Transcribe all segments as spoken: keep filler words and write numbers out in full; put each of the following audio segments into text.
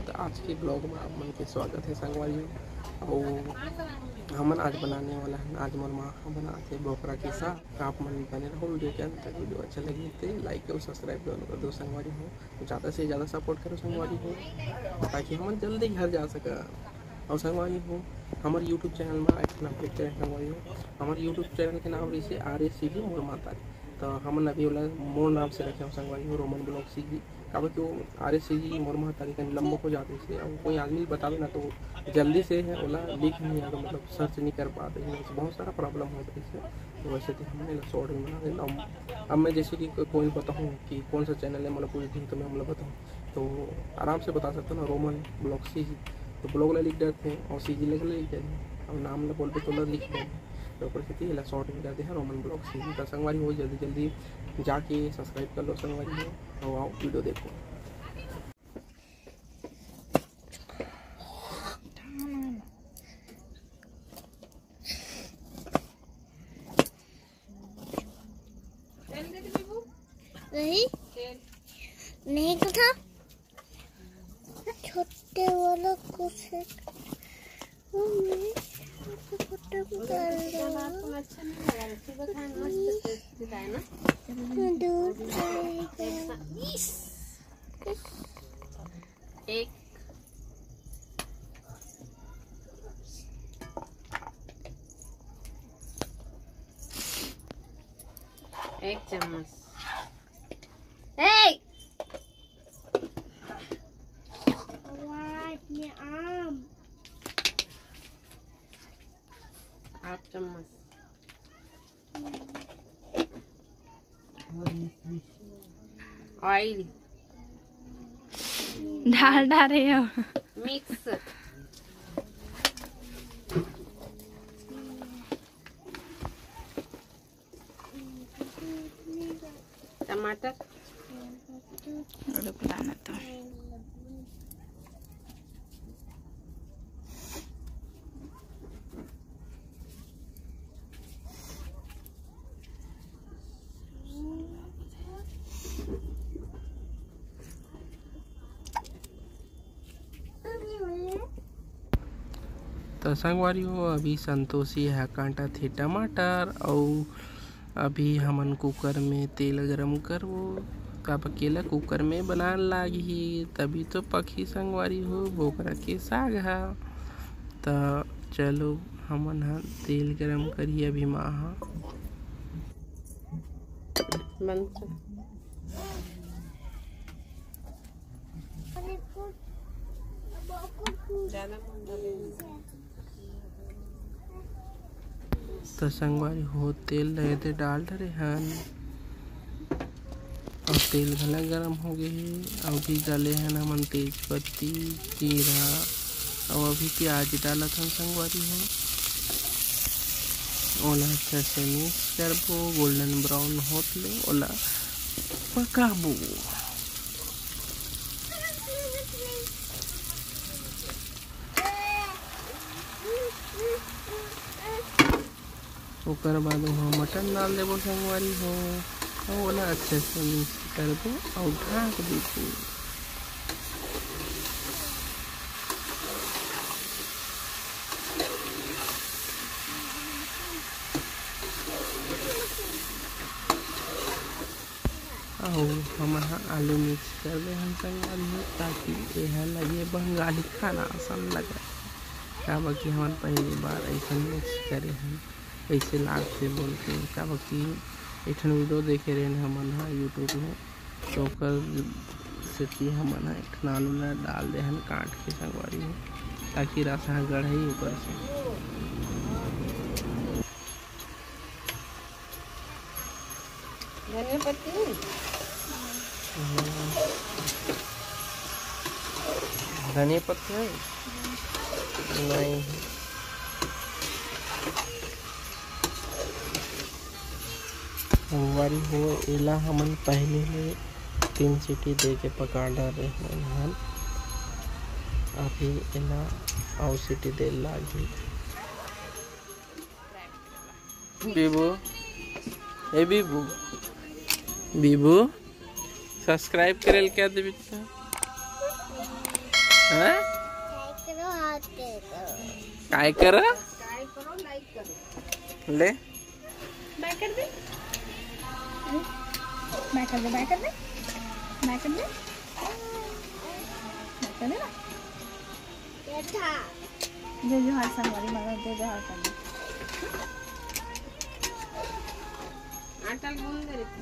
तो आज के ब्लॉग में आप मन के स्वागत है संगवारी हो। और हमन आज बनाने वाला है, आज मोर माँ ह बनात हे बोकरा के साग। आप मन बने रहो वीडियो के अंत तक। वीडियो अच्छा लगी तो लाइक और सब्सक्राइब दोनों कर दो संगवारी हो। ज़्यादा से ज़्यादा सपोर्ट करो संगवारी हो, ताकि हमन जल्दी घर जा सका। और संगवारी हो, हमर YouTube चैनल में एक ठन अपडेट करे संगवारी हो। हमर YouTube चैनल के नाम रहिसे आर एस सी जी मोर महतारी। तो हमन अभी ओला मोर नाम से रखे हो संगवारी हो, रोमन ब्लॉग सी जी। काबर कि वो आर एस सी जी मोर महतारी कन लंबा हो जात रहिसे, और कोई आदमी बतावे ना तो जल्दी से है ओला लिख नहीं आता, मतलब सर्च नहीं कर पाते हैं, तो बहुत सारा प्रॉब्लम होता है इससे। तो वैसे तो हमने एला शॉर्ट में बना देना। अब, अब मैं जैसे कि को-, कोई बताऊँ कि कौन सा चैनल है, मतलब पूरे दिन तो मैं मतलब बताऊँ तो आराम से बता सकता हूँ ना, रोमन ब्लॉग सी जी। तो ब्लॉग ला लिख देते हैं और सी जी लगे लिख देते हैं, और नाम ला बोलबे तो ला लिख देते हैं। तो ओकर सेती एला शॉर्ट में कर दे हैं रोमन ब्लॉग सी जी। तो संगवारी हो, जल्दी जल्दी जाके सब्सक्राइब कर लो संगवारी हो, और आओ वीडियो देखो। नहीं, नहीं कथा। छोटे वाला कुछ है। मम्मी, छोटे को डाल दो। दूध जाएगा। एक, एक चम्मच। ए! आम। हाफ चम्मच। ऑयल। डालडा रहे हो। मिक्स। टमाटर। रुक लाना तो। तो संगवारी हो, अभी संतोषी ह काटत हे टमाटर, अउ अभी हमन कुकर में तेल गरम करबो, काबर के एला कुकर में बनाए लागही, तभी तो पकही संगवारी हो बोकरा के साग ह। त चलो, हमन ह तेल गरम करही अभी माँ ह। बंद कर। त संगवारी हो, तेल लगे ते डाल डरे हन, अउ तेल घला गरम हो गे हे। अउ भी डाले हन हमन तेज पत्ती, जीरा, अउ अभी प्याज डालत हन संगवारी हो। ओला अच्छा से मिक्स करबो, गोल्डन ब्राउन होत ले ओला पकाबो। ओकर बाद ओमा मटन डाल देबो संगवारी हो, अउ ओला अच्छे से मिक्स करबो अउ ढाक देबो। अउ हमन ह आलू मिक्स कर दे हन संगवारी हो, ताकि एहा लगे बंगाली खाना असन लगे। काबर कि हमन पहली बार अइसन मिक्स करे हन, कइसे लागथे बोल के। काबर कि एक ठन वीडियो देखे रहेन हमन ह YouTube में, तो ओकर सेती हमन ह एक ठन आलू ला डाल दे हन काट के संगवारी हो, ताकि रस ह गढ़ई ओकर से। धनिया पत्ती नहीं? धनिया पत्ती है? नहीं। संगवारी हो, एला हमन पहले ले तीन सीटी दे के पका डारे हन। अभी एला अउ सीटी दे लागही। बीबू, ए बीबू, बीबू, सब्सक्राइब करे ल कह दे बेटा। हैं? काय करा? ले। बाय कर दे। बाय कर दे, बाय कर दे। बाय कर दे। बाय कर दे ना। जय जोहार संगवारी, मगर जय जोहार संगवारी। आटा गूंद दे रही थी।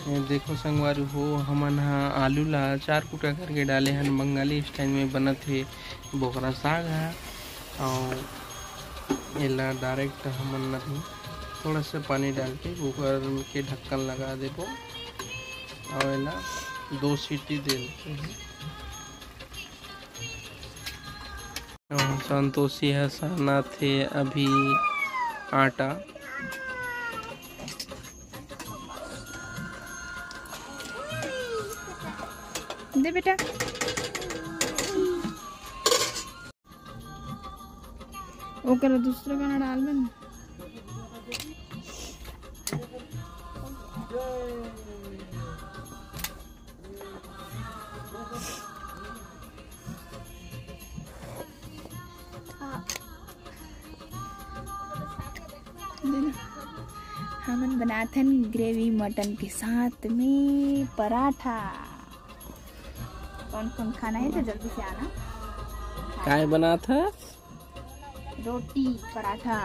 ये देखो संगवारी हो, हमन ह आलू ला चार कुटा करके डाले हन, बंगाली स्टाइल में बनत हे बोकरा साग ह। अउ एला डायरेक्ट हमन अभी थोड़ा सा पानी डाल के कुकर के ढक्कन लगा देबो, अउ एला दो सीटी दे देते हैं। अउ संतोषी ह सानत हे अभी आटा। दे बेटा। ओकर दूसरा गाना डाल बन। हमन बनाथन ग्रेवी मटन के साथ में पराठा। कौन कौन खाना है तो जल्दी से आना। काय बनात हस? रोटी, पराठा।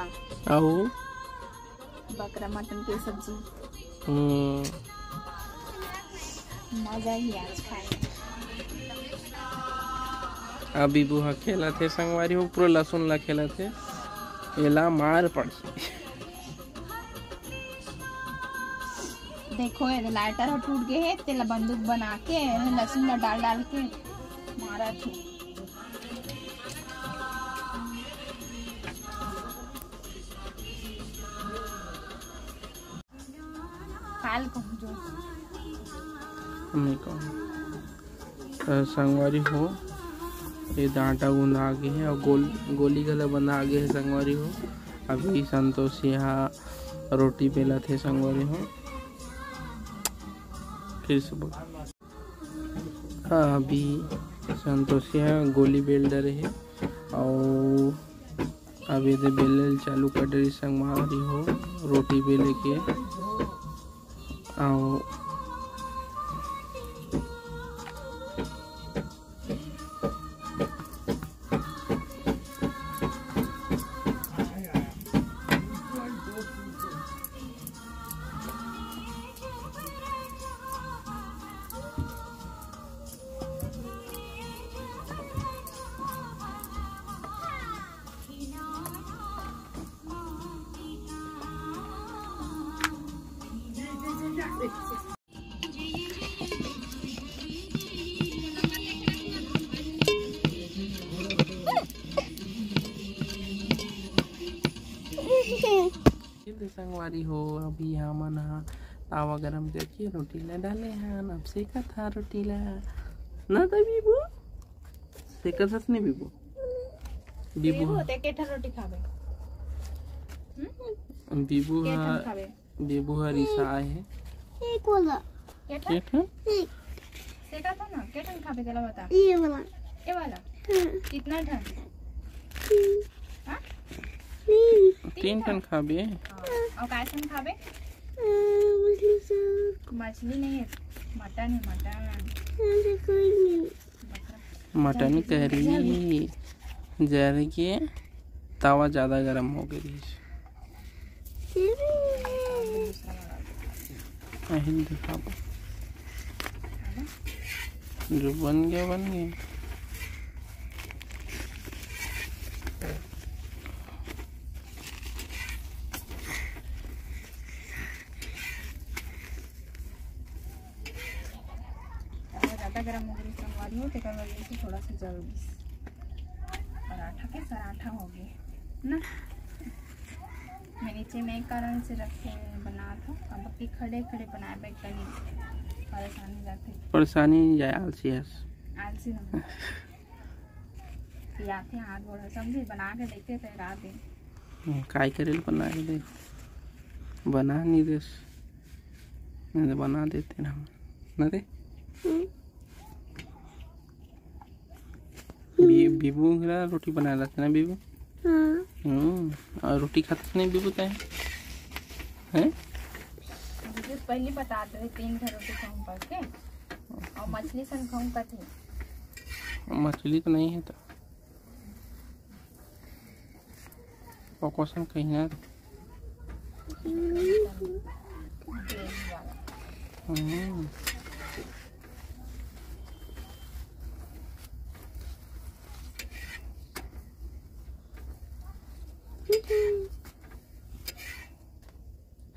अउ? बकरा मटन के सब्जी। हम्म। मजा ही आज खाए। अब बीबू ह खेलत हे संगवारी हो, पूरा लसुन ला खेलत हे। एला मार पड़ही। देखो, ये लाइटर ह टूट गए हे, तेला बंदूक बना के, लसुन ला डाल डाल के मारत हे। काल कहूँ जो। नहीं कहूँ। अ, संगवारी हो, ये आटा गूंदा आगे है और गोल, गोली गला बंदा आगे है संगवारी हो। अभी संतोषी हा रोटी बेलत हे संगवारी हो। फिर से बोल। हाँ, अभी संतोषी हा गोली बेल डरे हे और अभी एदे बेले ल चालू कर डरी संगवारी हो, रोटी बेले के। अउ संगवारी हो, अभी हमन ह तावा गरम करके रोटी ला डाले हन। अब सेकत हा रोटी ला, ना त बीबू? सेकत हस नहीं बीबू? बीबू बीबू, ते के ठन रोटी खाबे? हम्म? बीबू के ठन हा, खाबे? बीबू हा रिसा आहे। एक वाला। के ठन? के ठन? एक। सेकत हो ना, के ठन खाबे तेला बता। ये वाला। ये वाला? हाँ। कितना ठन? तीन। हाँ? तीन। तीन ठन खाबे। हाँ। और काय ठन खाबे? अ, मछली सब। मछली नहीं है, मटन है, मटन। अरे कोई नहीं। मटन करी जर के तावा ज्यादा गरम हो गई रहिस। अहिन दिखाबो। जो बन गया, बन गया। तावा ज्यादा गरम हो गई संगवारी हो, तेकर वजह से थोड़ा सा जल गई। पराठा के सराठा हो गए ना। मैं नीचे में एक कारण से रखे बना था, अब के खड़े खड़े बनाए बैठ कर नहीं परेशानी जाते। परेशानी नहीं जाए, आलसी है। आलसी ना। ये आते हाथ गोड़ समझे, बना के देखते थे रात दिन। हम्म, काय करे बना के दे, बना नहीं देस। बना देते ना हम, ना रे? हम्म। बी-, बीबू ला रोटी बनाए लाते ना बीबू? हाँ। हम्म, और रोटी खाते नहीं बीबू तय? हैं? मुझे पहले बता दे, तीन घर रोटी खाऊं करके, और मछली सन खाऊं करके। मछली तो नहीं है तो। ओकर संग कहीं ना। हम्म।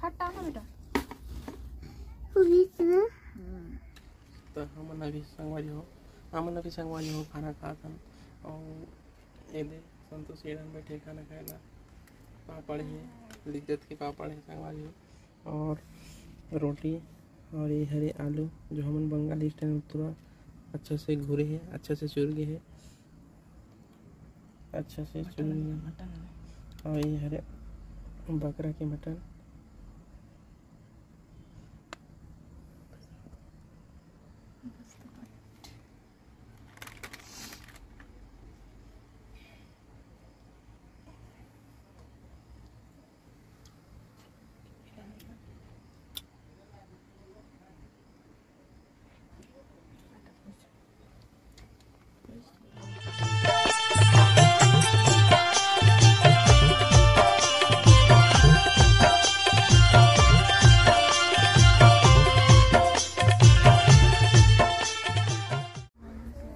हटा ना बेटा। हम्म। तो हमन अभी संगवारी हो, हमन अभी संगवारी हो खाना खात हन। और ये दे संतोष किरण बैठे खाना खाए ला। पापड़ हे, लिज्जत के पापड़ हे संगवारी हो, और रोटी, और ये हरे आलू जो हमन बंगाली स्टाइल में पूरा अच्छा से घुरे हे, अच्छा से चुर गे हे, अच्छा से चुर गे हे। और ये हरे बकरा के मटन।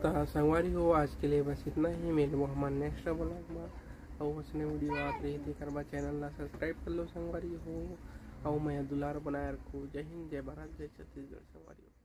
त संगवारी हो, आज के लिए बस इतना ही। मिलबो हमन नेक्स्ट ब्लॉग में। अउ वइसने वीडियो आत रही, तेकर बर चैनल ला सब्सक्राइब कर लो संगवारी हो। अउ मैं दुलार बनाए रखो। जय हिंद, जय भारत, जय छत्तीसगढ़ संगवारी हो।